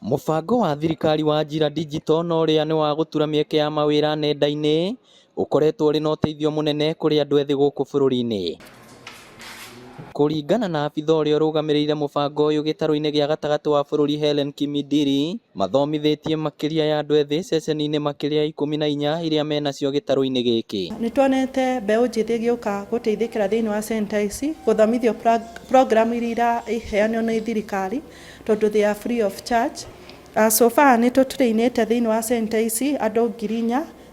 Mũbango wa thirikari wa Ajira Digital na ũrĩa nĩ wa gũtura mĩeke ya mawĩra nenda-inĩ ũkoretwo ũrĩ na ũteithio mũnene kũrĩ andũ ethĩ gũkũ bũrũri-inĩ. Kũringana na abitha ũrĩa ũrũgamĩrĩire mũbango ũyũ gĩtarũ-inĩ gĩa gatagatĩ wa bũrũri Hellen Kimidiri, mathomithĩtie makĩria ya andũ ethĩ ceceni-inĩ makĩria ya 14 iria menacio gĩtarũ-inĩ gĩkĩ. Nĩ tuonete mbeũ njĩthĩ ĩgĩũka gũteithĩkĩra thĩinĩ wa center ici gũthomithio program iria iraheanwo nĩ thirikari tondũ they are free of charge. So far nĩ tũtrainĩte thĩinĩ wa center ici andũ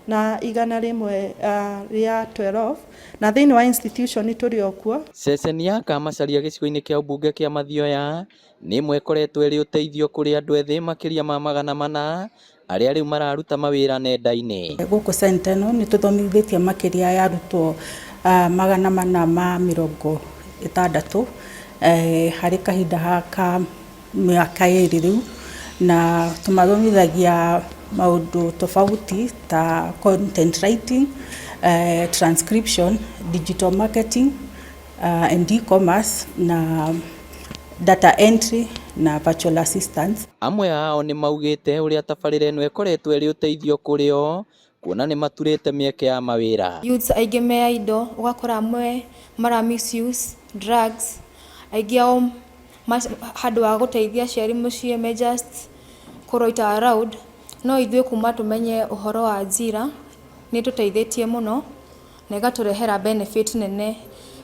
4112 na thĩinĩ wa institution tũrĩ o kuo. Ceceni ya Kamacharia gĩcigo-inĩ kĩa ũmbunge kĩa Mathioya nĩ ĩmwe ĩkoretwo ĩrĩ ũteithio kũrĩ andũ ethĩ makĩria ma 400 arĩa rĩu mararuta mawĩra nenda-inĩ. Gũkũ center ĩno nĩ tũthomithĩtie makĩria ya arutwo 460 harĩ kahinda ka mĩaka 2 rĩu, na tũmathomithagia maũndũ tofauti ta content writing, transcription, digital marketing and e-commerce na data entry na virtual assistants. Amwe ao nĩ maugĩte ũrĩa tabarĩra ĩno ĩkoretwo ĩrĩ ũteithio kũrĩ o kuona nĩ maturĩte mĩeke ya mawĩra. Youths aingĩ me idle, ũgakora amwe mara misuse drugs, aingĩ ao handũ ha gũteithia aciari mũciĩ me just kũroita around. No ithuĩ kuma tũmenye ũhoro wa Ajira nĩ tũteithĩtie mũno na ĩgatũrehera benefit nene.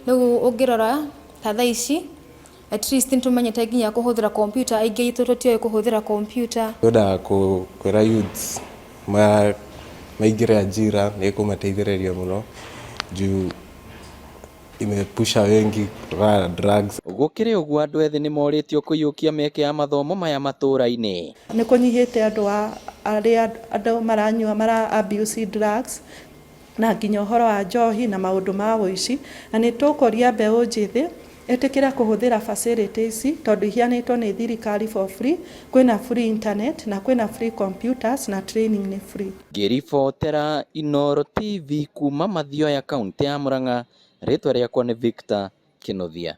Rĩu ũngĩrora ta thaa ici at least nĩ tũmenyete nginya kũhũthĩra computer, aingĩ aitũ tũtiũĩ kũhũthĩra computer. Twendaga kwĩra youths maingĩre Ajira, nĩ ĩkũmateithĩrĩria mũno juu imeepusha wengi kutokana na drugs. Gũkĩrĩ ũguo andũ ethĩ nĩ morĩtio kũiyũkia mĩeke ya mathomo maya matũũra-inĩ. Nĩ kũnyihĩte andũ arĩa andũ maranyua mara abuse drugs na nginya ũhoro wa njohi na maũndũ ma ũici, na nĩ tũkũria mbeũ njĩthĩ ĩtĩkĩre kũhũthĩra facility ici tondũ iheanĩtwo nĩ thirikari for free. Kwĩna free internet na kwĩna free computers na training nĩ free. Ngĩribotera Inooro TV kuma Mathioya, kaũntĩ ya Murang'a, rĩtwa rĩakwa nĩ Victor Kinuthia.